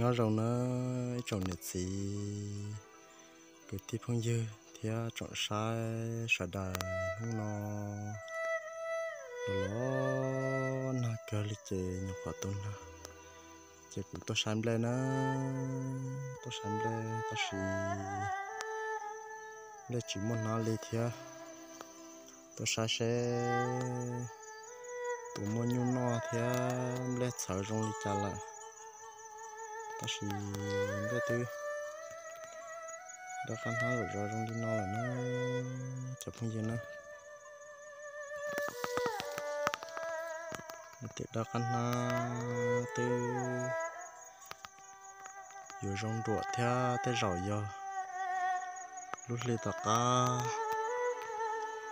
Nyob zoo na ib tsoom niam txiv kwv tij phooj ywg thiab tsoom saib sawv daws. Hnub no los nag kawg li ces nyuam qhuav tu nag ces kuv tuaj saib nplej na, tuaj saib nplej tab sis nplej tsis muaj hnab li thiab. Tuaj saib seb puas muaj nyuj noj thiab nplej txhawv zoo li cas lawm. Tab sis nplej twb dawb qab hnab zom zaws zoo li no lawm na cov phooj ywg na. Tias dawb qab hnab twb yuav zoo nruam thiab tej zaum yog lub hli tom qab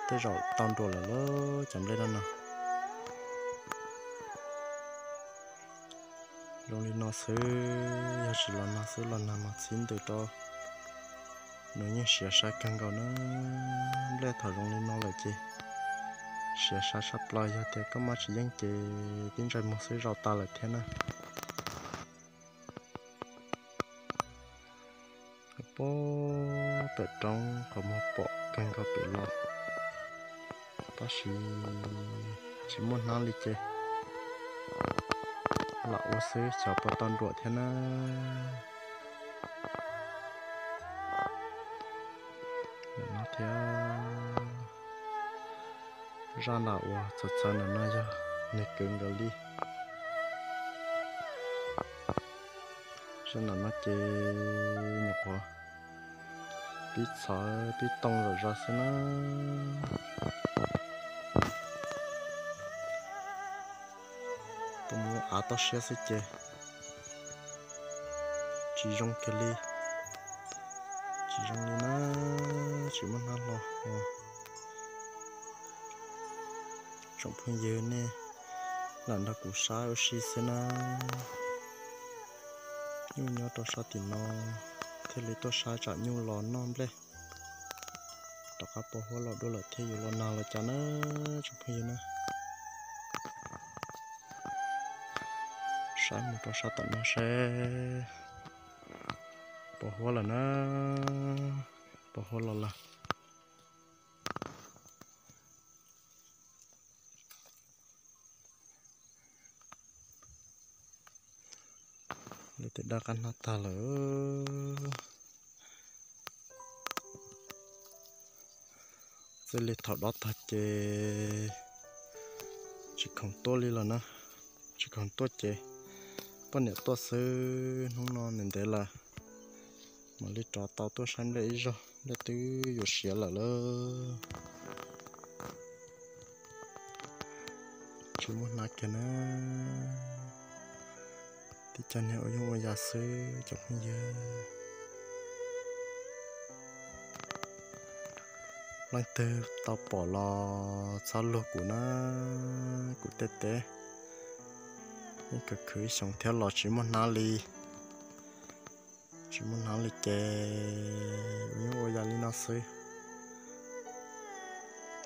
tej zaum tau nruam lawm lauj cov nplej no no. Zoo li no xwb, yog tsis los nag xwb los nag mas txhib ntws rau. Nws yeej siav sai kawg nkaus na. Nplej thaum zoo li no lawm ces siav sai tshaj plaws, yog tias koj maj tsis yeej ces tib ntsais muag xwb zaum tas lawm thiab na. Pem roob qhov muag pom kawg nkaus pem los, tab sis tsis muaj hnab li ces lam ua xwb xyov puas tau nruam thiab na. Ntawm no thiab, zaj nram uas txawv txawv ntawm no yog nws kwv nkaus li. Zaj nram no ces nyuam qhuav pib txhawv pib tooj zom zaws xwb na. Tus mus av toj siab xwb ces tsis zoo kiag li, tsis zoo li na, tsis muaj hnab hlo. Tsoom phooj ywg nej lam nrog kuv saib ua si xwb na. Nyuj nyob rau sab tim no thiaj li tuaj saib tsam nyuj los noj nplej. Rov qab pos huab los dua lawm thiab yuav los nag los cas na tsoom phooj ywg na. Saib mus rau sab tom no seb pos huab lawm na, pos huab los lawm. Lawv tias daj qab hnab tag lawm. Txij li thaum dob tag ces tsis khoom tuaj li los na, tsis khoom tuaj ces poj niam tuaj xwb. Hnub no ntev ntev lawm mam li rov tau tuaj saib nplej ib zaug, nplej twb yuav siav lawm lauj. Tsis muaj hnab kiag na, tib co niag ua yooj ua yam xwb cov phooj ywg. Leej twg tau pom los txhob luag kuv na, kuv tej teb yeej khwv khwv ib xyoos thiab los tsis muaj hnab li. Tsis muaj hnab li ces ua yooj ua yam li no xwb.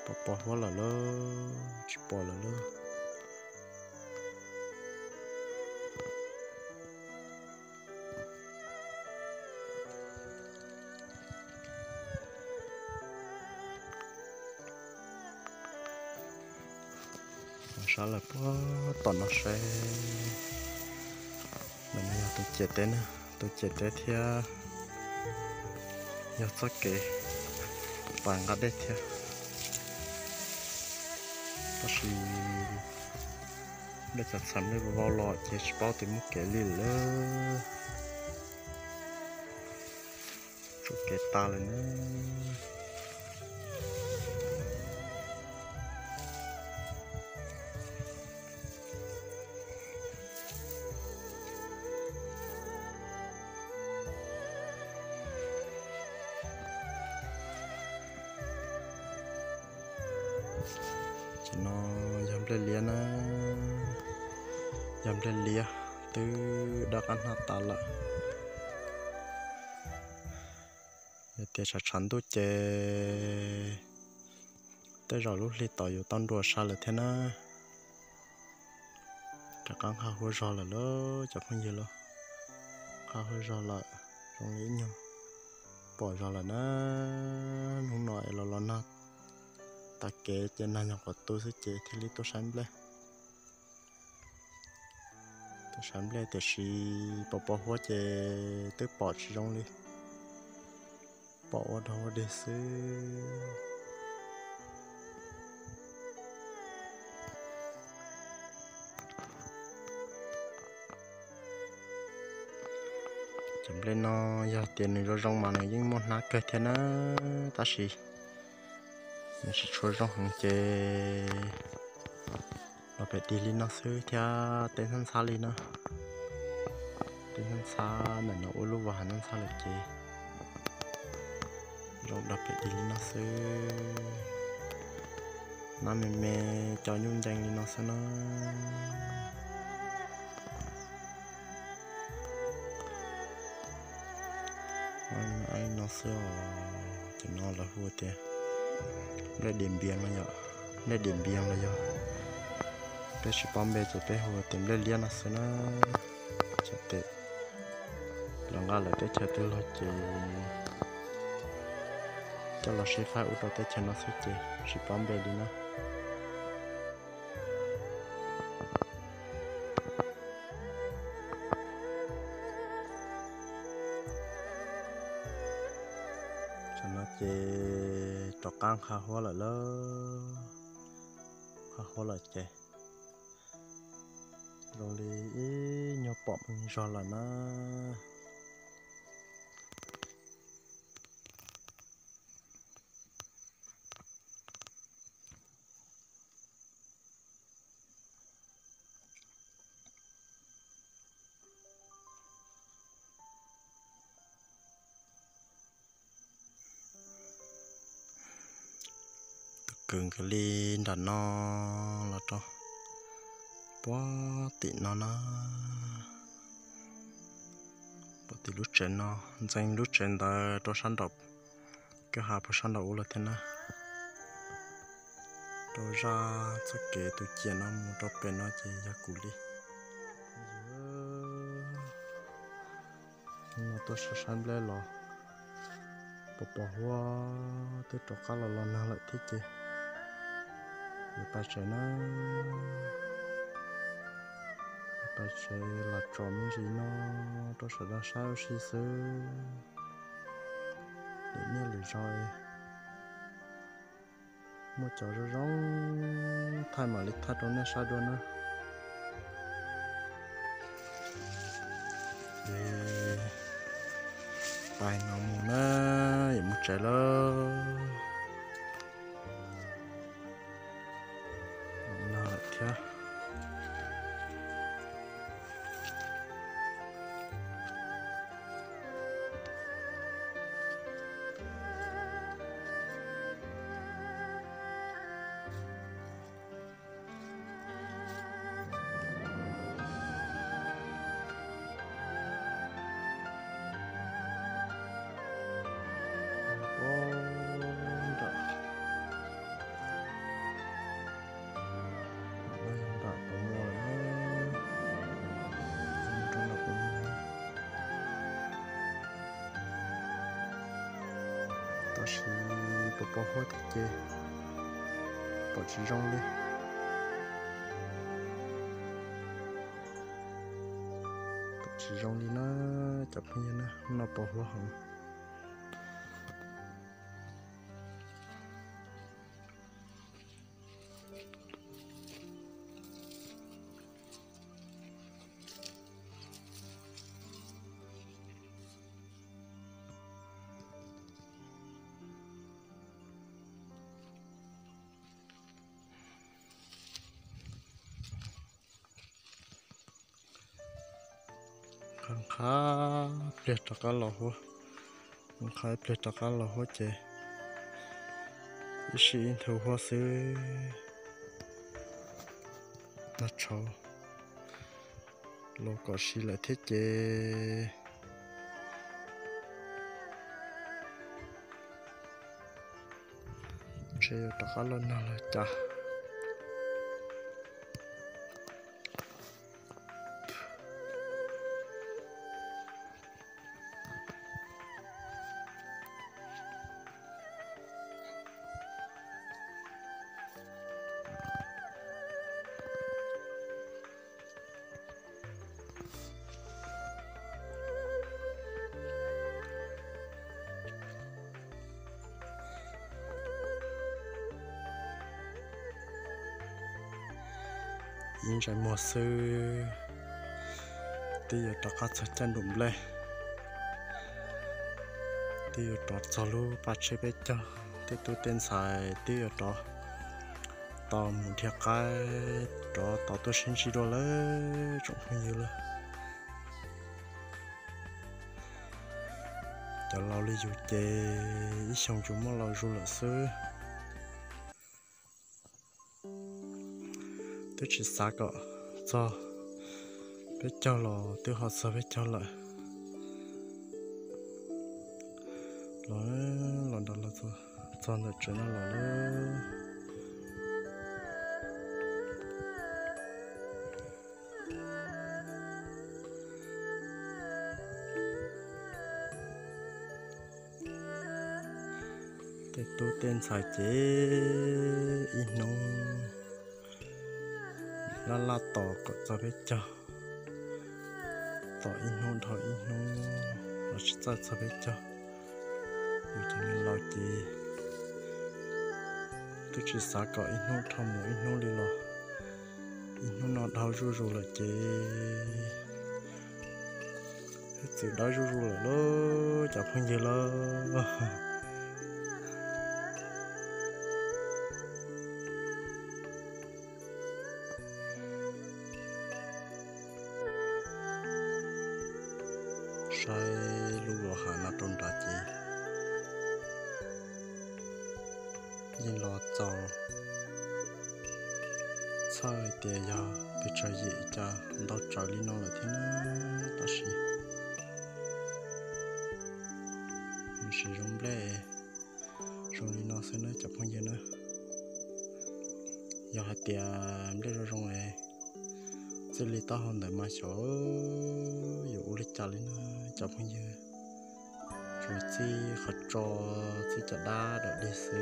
Pos pos huab lawm lauj, tsis pom lawm lauj. Sab lawm puag tom no seb, ntawm no yog tus ciam teb na, tus ciam teb thiab yog txoj kev pas nqa dej thiab. Tab sis dej txham txham dej vau vau los ces tsis paub tias muaj kev li lawm. Tsum kev tas lawm na. Ces no yog nplej liab na, yog nplej liab twb daj qab hnab tas lawm. Yog tias tshav tshav ntuj ces tej zaum lub hli tom yuav tau nruam sai lawm thiab na. Rov qab nqa huab zog lawm lauj cov phooj ywg lauj. Qab huab zog lawm, zoo li ib nyuag pom zog lawm na. Hnub no es los los nag tas kev ces nag nyuag qhuav tu xwb ces thiaj li tuaj saib nplej. Tuaj saib nplej tiam sis pos pos huab ces twb pom tsis zoo li, pom ua dog ua dig xwb. Cov nplej no yog tias nws zoo zoo mas nws yeej muaj hnab kawg thiab na, tab sis nws tsis tshua zoo heev ces los pem dig li no xwb thiab tej ntxhab ntxhab li na. Tej ntxhab ntxhab ntawm no ua lub vag hav ntxhab ntxhab lawm ces zoo dog pem dig li no xwb. Hnab me me cov nyuj ncees li no xwb na. Aib no xwb os, cov no lawv hu tias nplej Diam Npias no yom, nplej Diam Npias los yog peb tsis paub npe ces peb hu tias nplej liab no xwb na. Txhais tes los nqa lawm teb chaws twg los ces coj los sib faib ua rau teb chaws no xwb ces tsis paub npe li na. Tam no ces rov qab nqha huab lawm lauj. Nqha huab lawm ces zoo li ib nyuag pom me zog lawm na. Tus kwv nkaus li nram no los rau puag tim no na. Puag tim lub tsev no, ntxeev lub tsev ntawd rau sab nraum kwj ha puag sab nraum ub lawm thiab na. Rau zaj txoj kev tus ciam no mus rau pem no ces yog kuv li. Hnub no tuaj saib nplej los pos pos huab twb rov qab los los nag lawm thiab ces yuav pais tsev na. Pais tsev los tsom me ntsis no rau sawv daws saib ua si xwb. Lwm niaj lwm zaus muaj cov zoo zoo thaij mam li thaij rau nej saib dua na. Ces pais no mus na, yuav mus tsev lawm. Nag lawm thiab. Tab sis pos pos huab thiab ces pom tsis zoo li. Pom tsis zoo li na cov phooj ywg na, no pos huab heev. Nqha ib pliag rov qab los huab, nqha ib pliag rov qab los huab ces ib sij ib nthwv huab xwb. Nag tshauv los kom si lawm thiab ces ntshe yuav rov qab los nag los cas. ib ntsais muag xwb twb yuav rov qab txog caij nram nplej, twb yuav rov txog lub paj tsheb peb caug, tej tub tej ntxhais twb yuav rov tau mus dhia qaib, rov tau tuaj sib ntsib dua lawm tsoom phooj ywg lawm. Cov laus li yus ces ib xyoo tsuas muaj laus zuj zus lawm xwb. Twb tsis xav kom txog peb caug los twb ho txog peb caug lawm. Los, los nram los txog ntawm tsev no los lawm. Tej tub tej ntxhais ces ib hnub laj laj tos kom txog peb caug, tos ib hnub dhau ib hnub los tsis txawj txog peb caug. Yus cov niam laus ces twb tsis xav kom ib hnub dhau mus ib hnub li los, ib hnub no dhau zuj zus lawm ces txwm dawb zuj zus lawm lauj cov phooj ywg lauj. Saib lub los hav no rau nrad ces yeej los txaus txhawj hais tias yog pes tsawg yim cas ntau tsawv li no lawm thiab na. Tab sis nws tsis zoo nplej zoo li no xwb na cov phooj ywg na. Yog hais tias nplej zoo zoo es txij li taub hau ntawd mas xyov yuav ua li cas li na cov phooj ywg. Tsuas txij qhov tso, txij cov dab dawm dig xwb.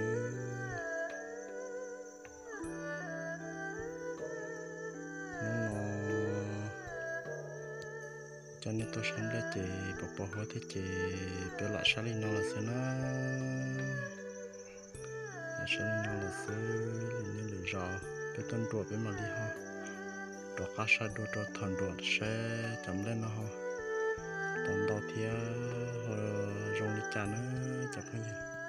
Hnub no coj nej tuaj saib nplej ces pos pos huab thiab ces peb lam saib li no los xwb na. Lam saib li no los xwb, lwm hnub lwm zaus peb tuaj nruam peb mam li ho rov qab saib dua rau thaum nruam saib cov nplej no ho tau ntau thiab ho zoo li cas na cov phooj ywg.